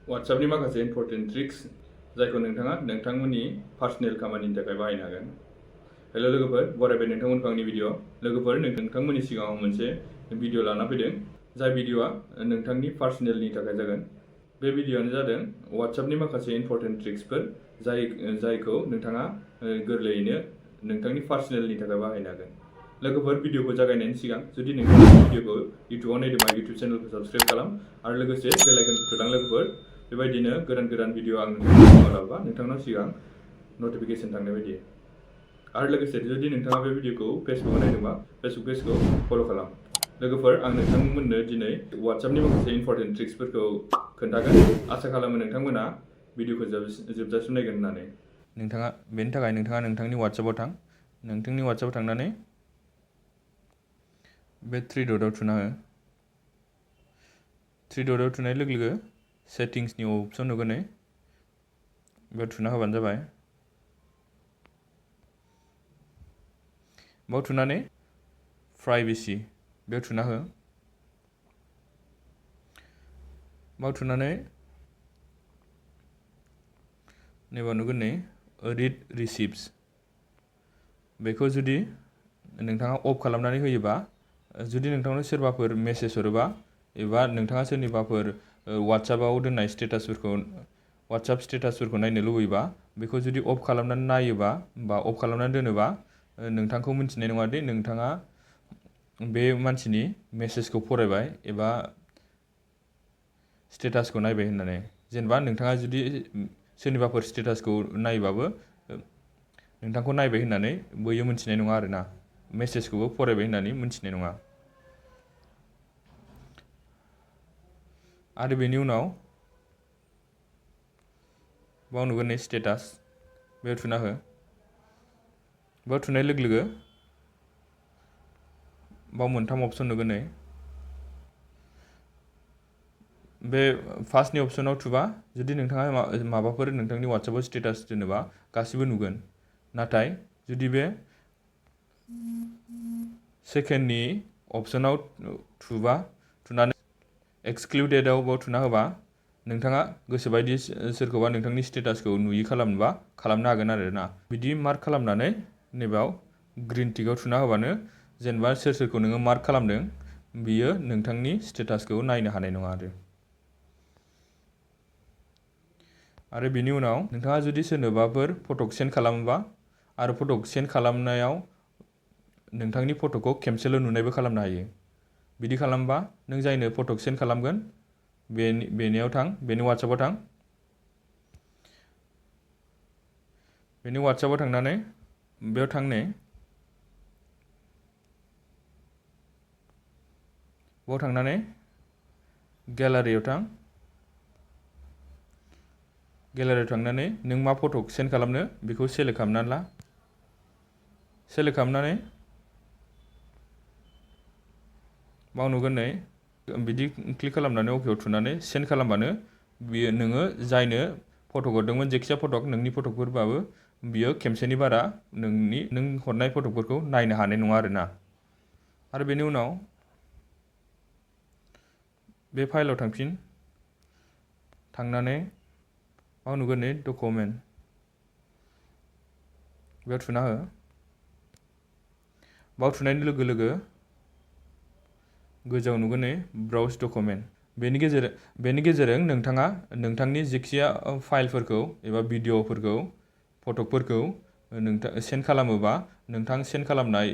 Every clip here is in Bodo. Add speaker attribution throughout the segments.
Speaker 1: WhatsAppनि माखासे इम्पर्टेन्ट ट्रिक्स जायखौ नोंथाङा नोंथांमोननि पार्सनेल खामानिनि थाखाय बाहायनो हागोन। हेलो लोगोफोर, बरायबाय नोंथांमोनखौ आंनि भिडिअ। लोगोफोर, नोंथांमोननि सिगाङाव मोनसे भिडिअ लाना फैदों, जाय भिडिअआ नोंथांनि पार्सनेलनि थाखाय जागोन। बे भिडिअआनो जादों WhatsAppनि माखासे इम्पर्टेन्ट ट्रिक्सफोर जायखौ नोंथाङा गोरलैयैनो नोंथांनि पार्सनेलनि थाखाय बाहायनो हागोन। लोगोफोर, भिडिअखौ जागायनायनि सिगां जुदि नोंथाङा भिडिअखौ इउटुबाव नायदोंबा इउटुब चेनेलखौ साबस्क्राइब खालाम आरो लोगोसे बेल आइकनखौ थुदां। लोगोफोर, बेबायदिनो गोदान भिडिअ आं नोंथांनो लाबोबा नोंथांनाव सिगां नटिफिकेसन थांनाय बायदि। आरो लोगोसे जुदि नोंथाङा बे भिडिअखौ फेसबुकआव नायदोंबा फेसबुक पेजखौ फल' खालाम। लोगोफोर, आं नोंथांमोननो दिनै WhatsAppनि माखासे इम्पर्टेन्ट ट्रिक्सफोरखौ खोन्थागोन। आसा खालामो नोंथांमोना भिडिअखौ जोबजासिम नायगोन होननानै। बेनि थाखाय नोंथाङा नोंथांनि WhatsAppआव थां। नोंथांनि WhatsAppआव थांनानै बे थ्रि डटआव थुना हो। थ्रि डटआव थुनाय लोगो लोगो सेटिंसनि अपसन नुगोन। बेयाव थुना होबानो जाबाय। बेयाव थुनानै प्राइभेसि बेयाव थुना हो। बेयाव थुनानै नैबाव नुगोन रिड रिसिप्ट्स। बेखौ जुदि नोंथाङा अफ खालामनानै होयोबा, जुदि नोंथांनो सोरबाफोर मेसेज हरोबा एबा नोंथाङा सोरनिबाफोर WhatsAppआव दोननाय WhatsApp स्टेटासफोरखौ नायनो लुबैबा, बेखौ जुदि अफ खालामनानै नायोबा बा अफ खालामनानै दोनोबा, नोंथांखौ मिन्थिनाय नङा दि नोंथाङा बे मानसिनि मेसेजखौ फरायबाय एबा स्टेटासखौ नायबाय होननानै। जेनेबा नोंथाङा जुदि सोरनिबाफोर स्टेटासखौ नायोबाबो नोंथांखौ नायबाय होननानै बैयो मिन्थिनाय नङा आरोना, मेसेजखौबो फरायबाय होननानै मिन्थिनाय नङा। आरो बेनि उनाव बाव नुगोन स्टेटास, बेयाव थुना हो। बेयाव थुनाय लोगो लोगो बाव मोनथाम अपसन नुगोन। बे फार्स्टनि अपसनाव थुबा जुदि नोंथाङा माबाफोर नोंथांनि WhatsAppआव स्टेटास दोनोबा गासिबो नुगोन। नाथाय जुदि बे सेकेन्डनि अपसनाव थुनानै एक्सक्लुडेडआव बाव थुना होबा, नोंथाङा गोसोबायदि सोरखौबा नोंथांनि स्टेटासखौ नुयि खालामनोबा खालामनो हागोन आरोना। बिदि मार्क खालामनानै नैबाव ग्रिन टिकआव थुना होबानो, जेनेबा सोरखौ नोङो मार्क खालामदों बियो नोंथांनि स्टेटासखौ नायनो हानाय नङा आरो बेनि उनाव नोंथाङा जुदि सोरनोबाफोर फटक सेन्ड खालामोबा आरो फटक सेन्ड खालामनायाव नोंथांनि फट'खौ खेमसेल' नुनायबो खालामनो हायो। बिदि खालामबा नों जायनो फटक सेन्ड खालामगोन बेनियाव थां, बेनि WhatsAppआव थां। बेनि WhatsAppआव थांनानै बेयाव थांनानै गेलारियाव थां। गेलारियाव थांनानै नों मा फटक सेन्ड खालामनो बेखौ सेलेक्ट खालामनानै ला। सेलेक्ट खालामनानै बाव नुगोन बिदि क्लिक खालामनानै अकेआव थुनानै सेन्ड खालामबानो बियो नोङो जायनो फटक हरदोंमोन, जायखिजाया फटक, नोंनि फटकफोरबाबो बियो खेमसेनि बारा नों हरनाय फटकफोरखौ नायनो हानाय नङा आरोना। आरो बेनि उनाव बे फाइलाव थांनानै बाव नुगोन डकुमेन्ट, बेयाव थुना हो। बाव थुनायनि लोगो लोगो गोजौआव नुगोन ब्राउज डकुमेन्ट। बेनि गेजेरजों नोंथाङा नोंथांनि जायखिजाया फाइलफोरखौ एबा भिडिअफोरखौ, फटकफोरखौ सेन्ड खालामोबा, नोंथां सेन्ड खालामनाय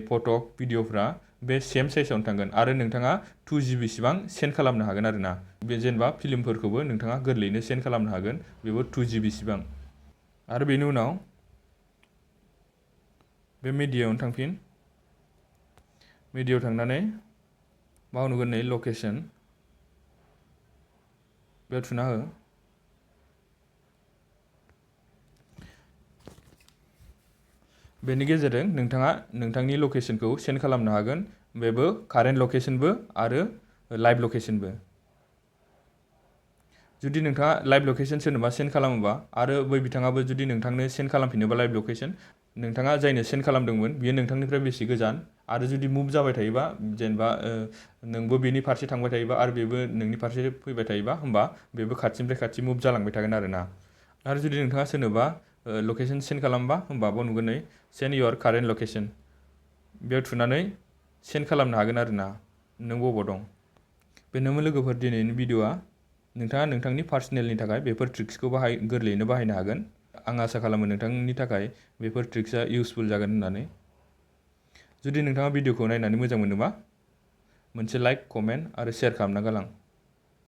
Speaker 1: फटक भिडिअफ्रा बे सेम साइजआवनो थांगोन आरो नोंथाङा 2 GB सिबां सेन्ड खालामनो हागोन आरोना। बे जेनेबा फिल्मफोरखौबो नोंथाङा गोरलैयैनो सेन्ड खालामनो हागोन, बेबो 2 GB सिबां। आरो बेनि उनाव बे मिडियायावनो थांफिन। मिडियायाव थांनानै बाव नुगोन लकेसन, बेयाव थुना हो। बेनि गेजेरजों नोंथाङा नोंथांनि लकेसनखौ सेन्ड खालामनो हागोन, बेबो कारेन्ट लकेसनबो आरो लाइभ लकेसनबो। जुदि नोंथाङा लाइभ लकेसन सोरनोबा सेन्ड खालामोबा आरो बै बिथाङाबो जुदि नोंथांनो सेन्ड खालामफिनोबा लाइभ लकेसन, नोंथाङा जायनो सेन्ड खालामदोंमोन बियो नोंथांनिफ्राय बेसे गोजान आरो जुदि मुभ जाबाय थायोबा जेनेबा नोंबो बेनि फारसे थांबाय थायोबा आरो बेबो नोंनि फारसे फैबाय थायोबा होमबा बेबो खाथिनिफ्राय खाथि मुभ जालांबाय थागोन आरोना आरो जुदि नोंथाङा सोरनोबा लकेसन सेन्ड खालामबा होमबा बाव नुगोन नै सेन्ड इयर कारेन्ट लकेसन बेयाव थुनानै सेन्ड खालामनो हागोन आरोना नों बबाव दं बेनोमोन लोगोफोर दिनैनि भिडिअ'आ नोंथाङा नोंथांनि पार्सनेलनि थाखाय बेफोर ट्रिक्सखौ गोरलैयैनो बाहायनो हागोन आं आसा खालामो नोंथांनि थाखाय बेफोर ट्रिक्सआ इउसफुल जागोन होननानै जुदि नोंथाङा भिडिअ'खौ नायनानै मोजां मोनोबा मोनसे लाइक कमेन्ट आरो शेयार खालामना गालां